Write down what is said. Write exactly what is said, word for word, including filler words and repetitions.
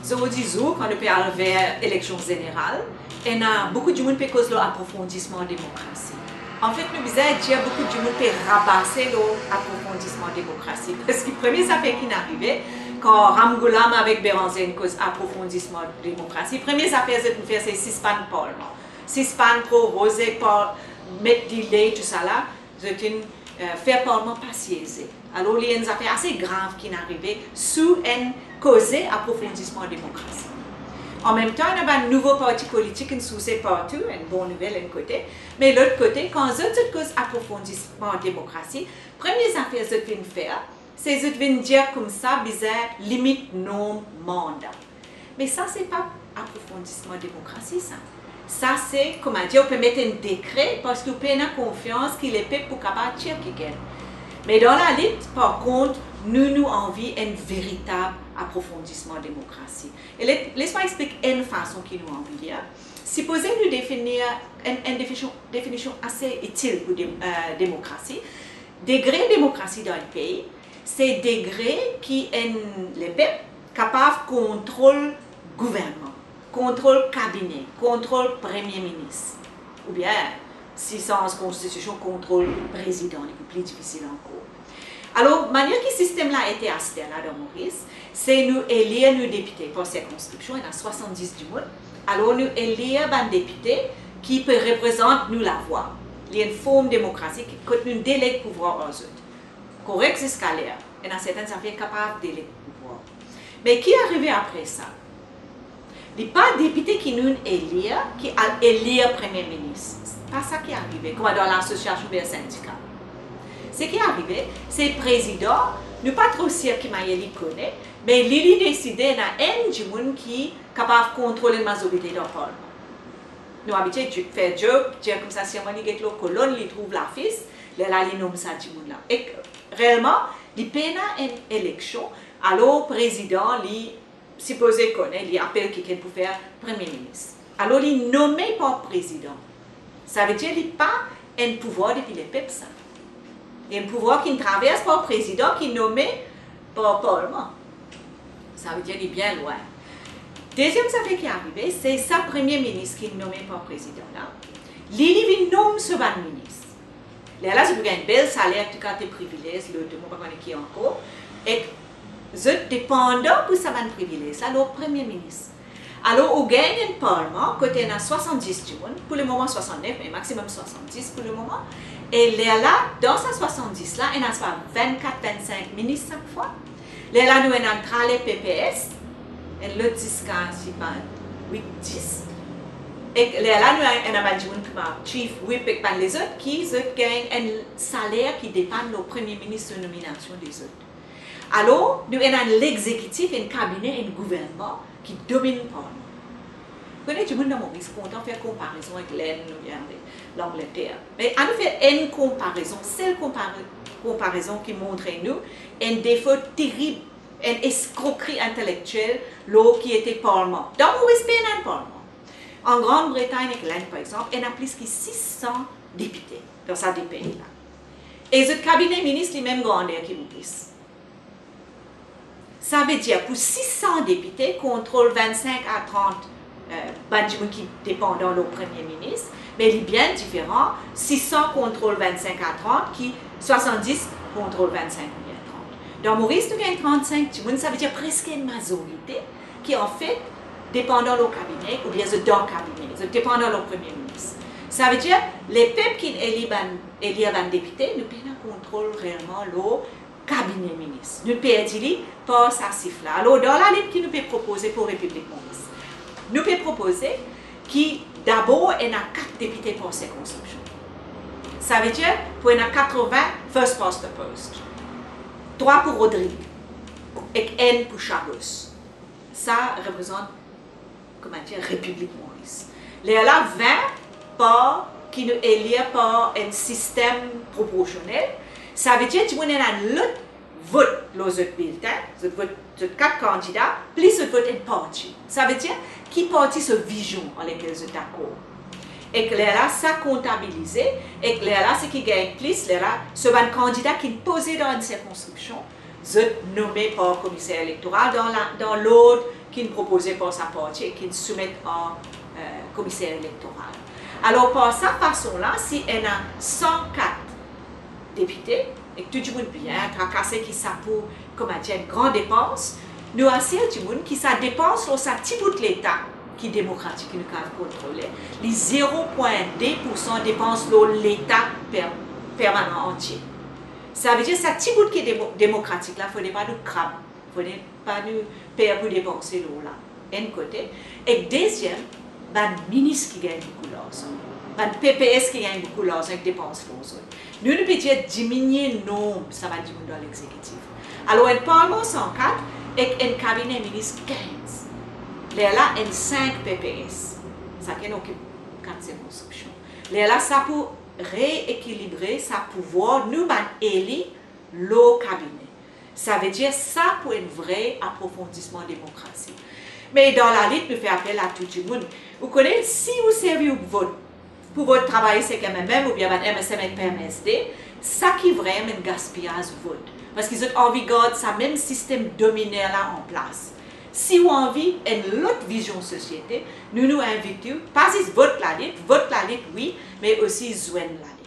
Zordi zour, kan nou pe al ver eleksion zeneral, ena boukou dimoun pe koz lor aprofondisman demokrasi. Anfet, nou bizin dir boukou dimoun pe rabase lor aprofondisman demokrasi. Parski premie zafer ki'nn arive, kan Ramgoolam avek Bérangère inn koz aprofondisman demokrasi, premie zafer zot inn fer se sispann parlman, sispann proroze par, met delay, tousala, zot inn, eh, fer parlman pa sieze. Alor, li enn zafer ase grav ki'nn arive sou enn koze aprofondisman demokrasi. Anmemtan, ena bann nouvo parti politik inn souse partou, enn bon nouvel enn kote, me lot kote, kan zot, zot koz aprofondisman demokrasi, premie zafer zot vinn fer, se zot vinn dir koumsa bizin limit nonb manda. Me sa, se pa aprofondisman demokrasi, sa. Sa, se, koumadir, ou pe met enn dekre parski ou pena konfians ki lepep pou kapav tir kikenn. Me dan lalit, par kont, nou, nou anvi enn veritab aprofondisman demokrasi. E le-, les mwa explik enn fason ki nou anvi li. Sipoze nou definir enn, enn definision, definision ase itil pou de-, eh, demokrasi. Degre demokrasi dan enn pei, se degre ki enn lepep kapav kontrol gouvernman, kontrol kabine, kontrol premie minis, oubien, si sanz konstitision, kontrol prezidan, li pou pli difisil ankor. Alor, manier ki sistem la ete aster la dan Moris, se nou elir nou depite par sirkonskripsion, ena swasanndis dimoun. Alor, nou elir bann depite ki pe reprezant nou lavwa. Li enn form demokrasi ki, kot nou deleg pouvwar ar zot. Korek ziska ler, ena sertin zafer kapav deleg pouvwar. Me ki arive apre sa? Li pa depite ki nou'nn elir ki al elir premie minis. Pa sa ki arive, kouma dan Lasosiasion Ber Sindika. Seki arive, se prezidan, nou pa tro sir ki manier li kone, me li, li deside ena enn dimoun ki kapav kontrol enn mazorite dan parlman. Nou abitie di-, fer joke, dir koumsa, sirman li get lor kolonn, li trouv lafis, lerla li nom sa dimoun la. Ek reelman, li pena enn eleksion, alor prezidan, li sipoze kone, li apel kikenn pou fer premie minis. Alor, li nome par prezidan. Savedir li pa enn pouvwar depi lepep, sa. Li enn pouvwar ki'nn travers par prezidan ki nome par parlman. Savedir li bien lwin. Deziem zafer ki arive, se sa premie minis ki nome par prezidan la, li, li vinn nom so bann minis. Lerla zot pou gagn bel saler, tou kalite privilez, lot mo pa kone ki ankor, ek zot depandan pou sa bann privilez la lor premie minis. Alor, ou gagn enn parlman kot ena swasanndis dimoun, pou lemoman swasannnef, me maximum swasanndis pou lemoman. E lerla, dan sa swasanndis la, ena swa vennkat, vennsink minis sak fwa. Lerla nou ena enn traler P P S, enn lot ziska, si pa, wit, dis. Ek lerla nou ena bann dimoun kouma Chief Whip ek bann lezot ki zot gagn enn saler ki depann lor premie minis so nominasion lezot. Alor, nou ena enn lexekitif, enn kabine, enn gouvernman ki dominn parlman. Kone dimoun dan Moris kontan fer konparezon ek Lenn oubien avek Langleter. Me anou fer enn konparezon, sel konpare-, konparezon ki montre nou enn defo terib, enn eskrokri intelektiel lor ki ete parlman. Dan Moris pena enn parlman. An Grann Bretagn ek Lenn, par exanp, ena plis ki sis san depite dan sa de pei la. E zot kabine minis li mem grander ki Moris. Savedir pou sis san depite, kontrol vennsink a trant, eh, bann dimoun ki depandan lor premie minis, me li bien diferan, sis san kontrol vennsink a trant ki swasanndis kontrol vennsink oubien trant. Dan Moris, nou gagn trannsink dimoun, savedir preske enn mazorite ki, anfet, depandan lor kabine, oubien zot dan kabine, zot depandan lor premie minis. Savedir, lepep ki'nn eli bann, elir bann depite, nou pena kontrol reelman lor kabine minis. Nou perdi li par sa sif la. Alor, dan lalit ki nou pe propoze pou Repiblik Moris, nou pe propoze ki dabor ena kat depite par sirkonskripsion. Savedir, pou ena katreven first past the post. Trwa pou Rodrig, ek enn pou Chabos. Sa reprezant, koumadir, Repiblik Moris. Lerla vin par ki nou elir par enn sistem proporsionel, savedir dimoun ena lot vot lor zot biltin, zot vot zot kat kandida, plis zot vot enn parti. Savedir ki parti so vizion ar lekel zot dakor. Ek lerla sa kontabilize, ek lerla seki gagn plis, lerla so bann kandida ki'nn poze dan enn sirkonskripsion, Zot nome par komiser elektoral dan la, dan lord ki'nn propoze par sa parti e ki'nn soumet ar, eh, komiser elektoral. Alor, par sa fason la, si ena san kat depite, ek tou dimoun bien trakase ki sa pou, kouma dir, enn gran depans, nou asir dimoun ki sa depans lor sa ti bout Leta ki demokratik, ki nou kapav kontrole, li zero pwin de poursan depans lor Leta per-, permanan antie. Savedir sa ti bout ki demo-, demokratik la, fode pa nou krab, fode pa nou per pou depanse lor la, enn kote. Ek deziem, bann minis ki gagn boukou larzan, bann P P S ki gagn boukou larzan ek depans lor zot. Nou, nou pe dir diminie nonb sa bann dimoun dan lexekitif. Alor, enn parlman san kat ek enn kabine minis kinz. Lerla enn sink P P S, sakenn okip kat sirkonskripsion. Lerla sa pou reekilibre sa pouvwar nou bann eli lor kabine. Savedir sa pou enn vre aprofondisman demokrasi. Me dan lalit, nou fer apel a tou dimoun. Ou kone, si ou servi ou vot pou vot Travayer Sec M M M oubien bann M S M ek P M S D, sa ki vremem enn gaspiyaz vot. Parski zot anvi gard sa mem sistem dominer la an plas. Si ou anvi enn lot vizion sosiete, nou, nou invit ou, pa zis vot lalit, vot lalit wi, me osi zwenn lalit.